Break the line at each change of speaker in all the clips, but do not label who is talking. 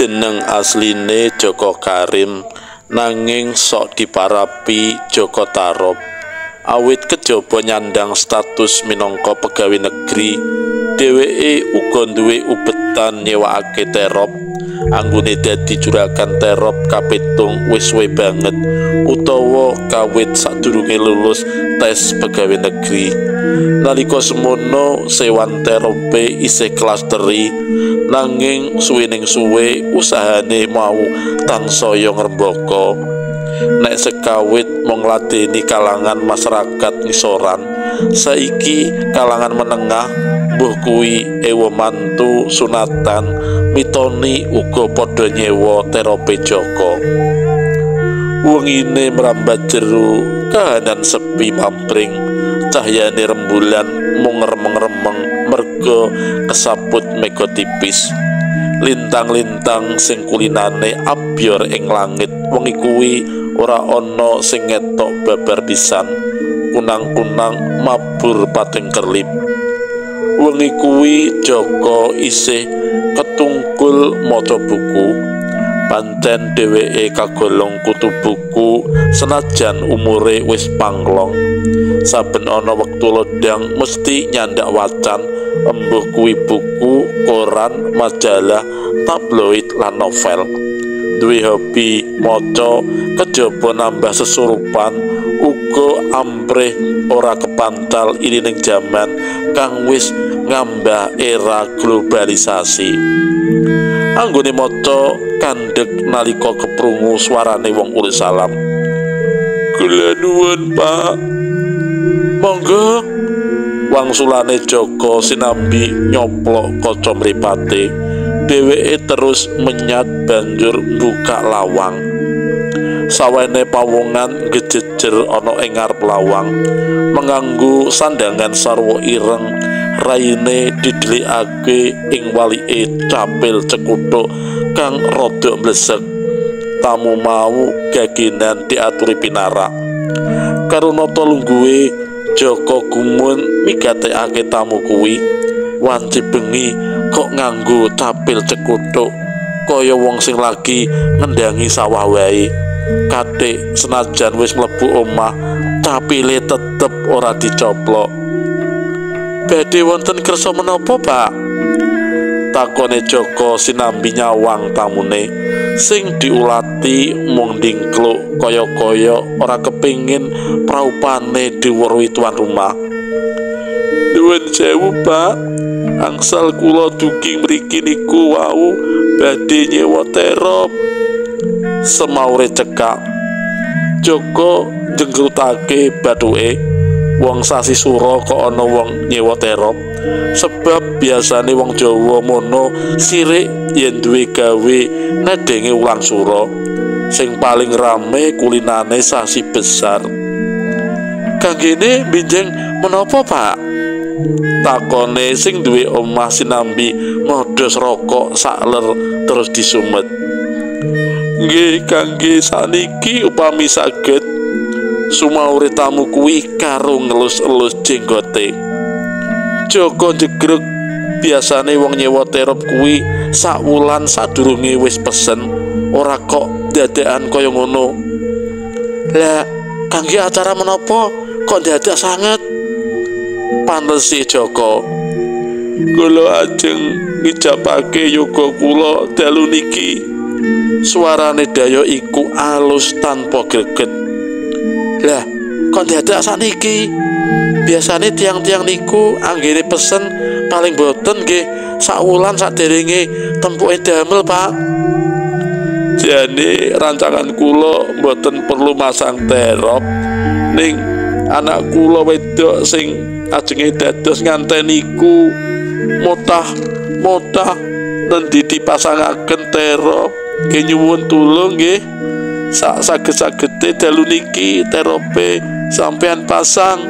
Jeneng asline Joko Karim nanging sok diparapi Joko Tarub. Awit kejaba nyandang status minangka pegawe negeri, dheweke uga duwe ubetan nyewakake terop. Anggone dadi juragan terop kapitung wis suwe banget utawa kawit sadurunge lulus tes pegawe negeri. Nalika semono sewan terope isih kelas teri, nanging suwining suwe usahane mau tansaya ngrembaka. Nek sekawit mung ngladeni kalangan masyarakat ngisoran, saiki kalangan menengah mbuh kuwi ewa mantu sunatan mitoni uga padha nyewa terope Joko. Wengine merambat jeru, kahanan sepi mampring, cahyane rembulan mung remeng-remeng merga kesaput mega tipis. Lintang-lintang sing kulinane abyor ing langit wengi kuwi ora ana sing ngetok babar pisan, kunang-kunang mabur pating kerlip. Wengi kuwi Joko isih ketungkul maca buku. Pancen dheweke kagolong kutu buku senajan umure wis panglong. Saben ana wektu lodang mesti nyandak wacan, embuh kuwi buku, koran, majalah, tabloid lan novel. Duwe hobi maca kejaba nambah sesurupan, uga amprih ora kepantal ilining jaman kang wis ngambah era globalisasi. Anggone maca kandhek nalika keprungu swarane wong urip salam. "Kula nuwun, Pak." "Monggo." Wangsulane Joko sinambi nyoplok kaca mripate. Dheweke terus menyat banjur mbuka lawang. Sawene pawongan gejejer ana ing ngarep lawang, menganggo sandangan sarwa ireng, raine didelikake ing walike capil cekuthuk kang rada mlesek. Tamu mau gaginan diaturi pinarak. Karo nata lungguhe, Joko gumun migatekake tamu kuwi. Wanci bengi kok nganggo capil cekuthuk kaya wong sing lagi ngendangi sawah wae. Katik senajan wis mlebu omah, capile tetep ora dicoplok. "Badhe wonten kersa menapa, Pak?" takone Joko sinambi nyawang tamune sing diulati mung dingkluk kaya-kaya ora kepingin praupane diweruhi tuan rumah. "Nuwun sewu, Pak, angsal kula dugi mriki niku wau badhe nyewa terop." Semaure cekak. Joko jenggrutake bathuke. Wong sasi sura kok ana wong nyewa terop, sebab biasane wong Jawa mono sirik yen duwe gawe nedenge wulan sura. Sing paling rame kulinane sasi besar. "Kanggene binjing menapa, Pak?" takone sing duwe omah sinambi modhos rokok sakler terus disumet. "Nggih, kangge saniki upami saged." Sumaure tamu kuwi karo ngelus-elus jenggote. Joko jegreg, biasane wong nyewa terop kuwi sak wulan sadurunge wis pesen, ora kok dadakan kaya ngono. "Lah, kangge acara menapa kok dadak sanget?" panesi Joko. "Kula ajeng ngijabake yoga kula dalu niki." Suarane dayo iku alus tanpa greget. "Lah, kok dadak saniki? Biasane tiang-tiang niku anggene pesen paling boten nggih Sawulan saderenge tempuke damel, Pak. Jane rancangan kula mboten perlu masang terop, ning anak kula wedok sing ajenge dados nganten niku motah-motah nendi dipasangaken terop. Nggih nyuwun tulung nggih, sak saged-sagede dalu niki terope sampean pasang.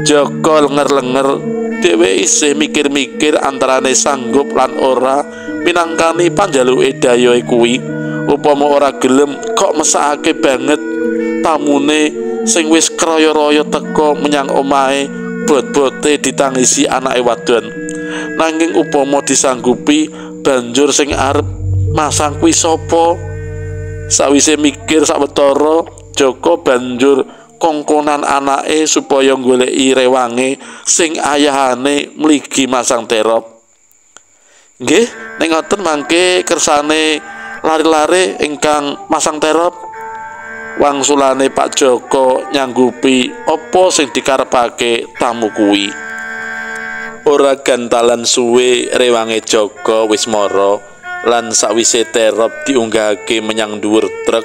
Joko lenger-lenger, dhewe isih mikir-mikir antarane sanggup lan ora minangkani panjaluke dayohe kuwi. Upama ora gelem kok mesakake banget tamune sing wis kraya-raya teka menyang omahe, bot-bote ditangisi anake wadon. Nanging upama disanggupi, banjur sing arep masang kuwi sapa? Sawise mikir sawetara, Joko banjur kongkonan anake supaya goleki rewange sing ayahane mligi masang terop. Nggih, nek ngoten mangke kersane lari-lari ingkang masang terop. Wangsulane Pak Joko nyanggupi apa sing dikarepake tamu kuwi. Ora gantalan suwe rewange Joko wis mara, lan sawise terop diunggahake menyang dhuwur truk,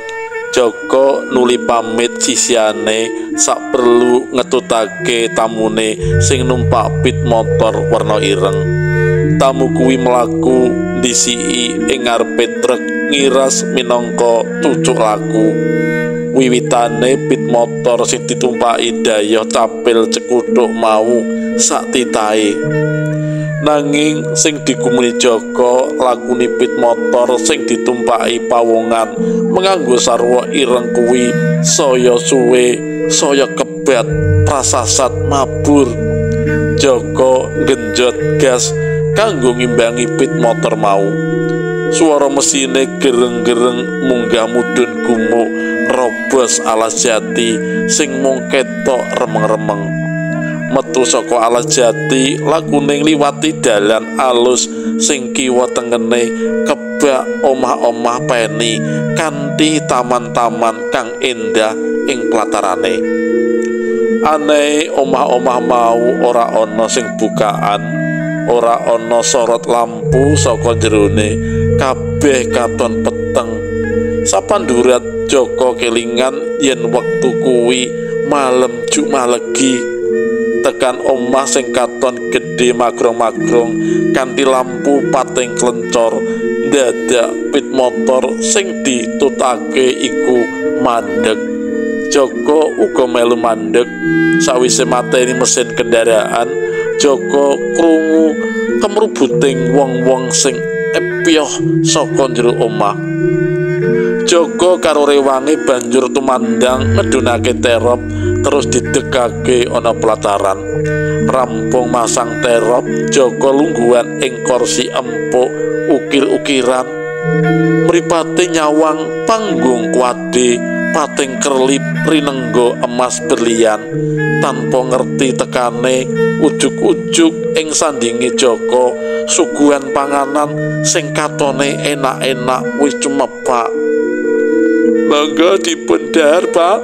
Joko nuli pamit sisihane sak perlu ngetutake tamune sing numpak pit motor werna ireng. Tamu kuwi mlaku ndisiki ing ngarepe truk ngiras minangka cucuk laku. Wiwitane pit motor sing ditumpaki dayoh capil cekuthuk mau sak titahe. Nanging sing digumuni Joko lakune pit motor sing ditumpaki pawongan menganggo sarwa ireng kuwi saya suwe saya kebat prasasat mabur. Joko nggenjot gas kanggo ngimbangi pit motor mau. Suara mesine gereng-gereng munggah mudhun gumuk robos alas jati sing mung ketok remeng-remeng. Metu saka alas jati lakune ngliwati dalan alus sing kiwa tengene kebak omah-omah peni kanthi taman-taman kang endah ing platarane. Aneh omah-omah mau ora ana sing bukaan, ora ana sorot lampu saka jerone, kabeh katon peteng. Sapandurat Joko kelingan yen wektu kuwi malem Jumat Legi. Tekan omah sing katon gedhe magrong-magrong kanthi lampu pating klencor, dadak pit motor sing ditutake iku mandeg. Joko uga melu mandeg. Sawise mateni mesin kendaraan, Joko krungu kemrubuting wong-wong sing epyoh saka njero omah. Joko karo rewange banjur tumandang ngedunake terop terus didekake ana pelataran. Rampung masang terop, Joko lungguhan ing kursi empuk ukir-ukiran. Mripate nyawang panggung kuade pating kerlip rinenggo emas berlian. Tanpa ngerti tekane, ujug-ujug ing sandinge Joko suguhan panganan sing katone enak-enak wis cumepak. Mangga dipun dhahar, Pak.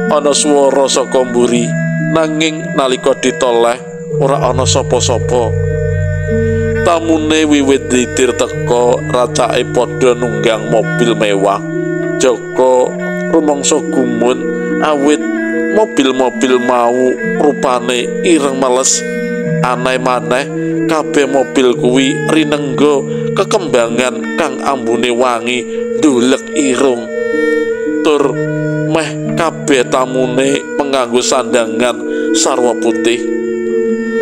Ana swara saka mburi, nanging nalika ditoleh ora ana sapa-sapa. Tamune wiwit didir teka, racake padha nunggang mobil mewah. Joko rumangsa gumun awit mobil-mobil mau rupane ireng males. Aneh maneh kabeh mobil kuwi rinengga kekembangan kang ambune wangi ndulek irung. Tur meh kabeh tamune menganggo sandangan sarwa putih.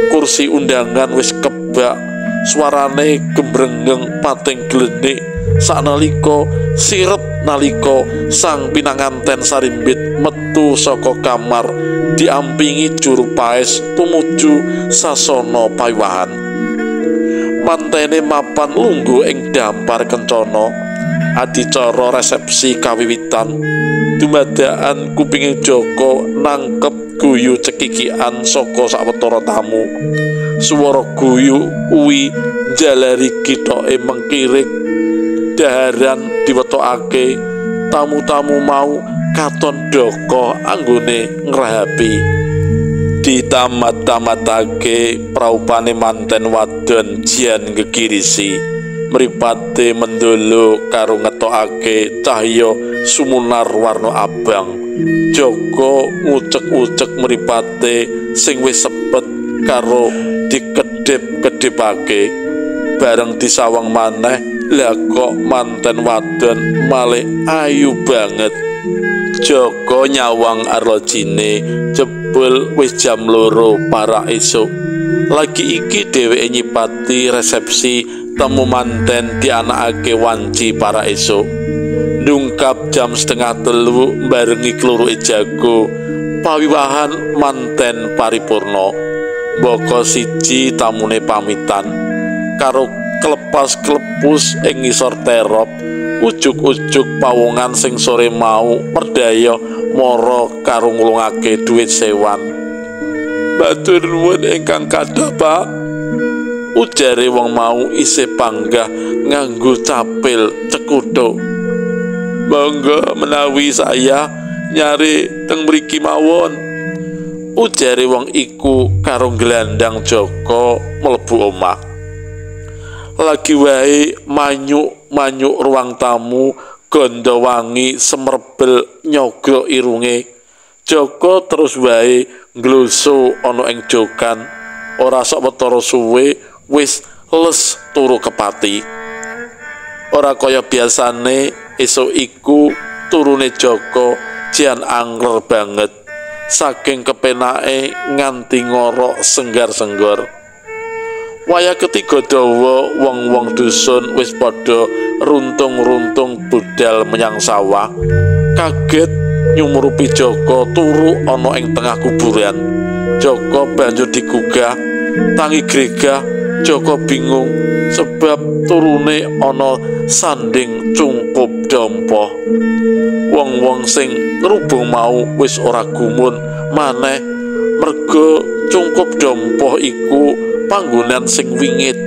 Kursi undangan wis kebak, suarane gembrenggeng pating glenik saknalika sirep nalika sang pinanganten sarimbit metu saka kamar diampingi juru paes tumuju sasana pawiwahan. Mantene mapan lungguh ing dampar kencana. Adicara resepsi kawiwitan. Dumadakan kupinge Joko nangkep guyu cekikian saka sawetara tamu. Swara guyu kuwi njalari githoke mengkirik. Daharan diwetokake, tamu-tamu mau katon doko anggone ngrahapi. Ditamat-tamatake praupane manten wadon jian gegirisi, mripate mendolo karo ngetokake cahya sumunar warna abang. Joko ngucek-ucek mripate sing wis sepet karo dikedhip-kedhipake. Bareng disawang maneh, lha kok manten wadon malih ayu banget. Joko nyawang arlojine, jebul wis jam 2 para esuk. Lagi iki dheweke nyipati resepsi temu manten dianakake wanci para esuk. Ndungkap jam 2:30 barengi kluruke jago pawiwahan manten paripurna. Mboko siji tamune pamitan karo klepas-klepus ing ngisor terop. Ujug-ujug pawongan sing sore mau merdaya mara karo ngulungake dhuwit sewan. Matur nuwun ingkang kathah, Pak, ujare wong mau isih panggah nganggo capil cekutho. Monggo menawi saya nyari teng mriki mawon, ujare wong iku karo nglandang Joko mlebu omah. Lagi wae manyuk-manyuk ruang tamu, gondo wangi semerbel nyogok irunge. Joko terus wae ngluso ana ing jokan. Ora sok wetara suwe wis les turu kepati. Ora kaya biasane esuk iku turune Joko jian angler banget. Saking kepenake nganti ngorok senggar-senggor. Wayah ketiga dawa wong-wong dusun wis padha runtung-runtung budal menyang sawah. Kaget nyumurupi Joko turu ana ing tengah kuburan. Joko banjur digugah, tangi gregah. Joko bingung sebab turune ana sanding cungkup dompo. Wong-wong sing ngrubung mau wis ora gumun maneh merga cungkup dompo iku panggonan sing wingit.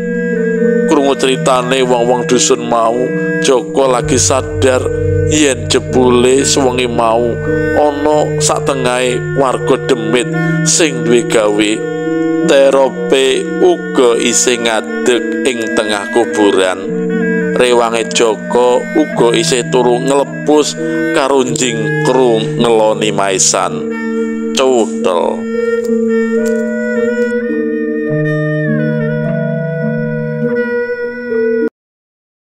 Krungu critane wong-wong dusun mau, Joko lagi sadar yen jebule suwengi mau ana satengahe warga demit sing duwe gawe. Terope uga isih ngadeg ing tengah kuburan. Rewange Joko uga isih turu nglepus karo njingkrung ngeloni maesan. Cuthel.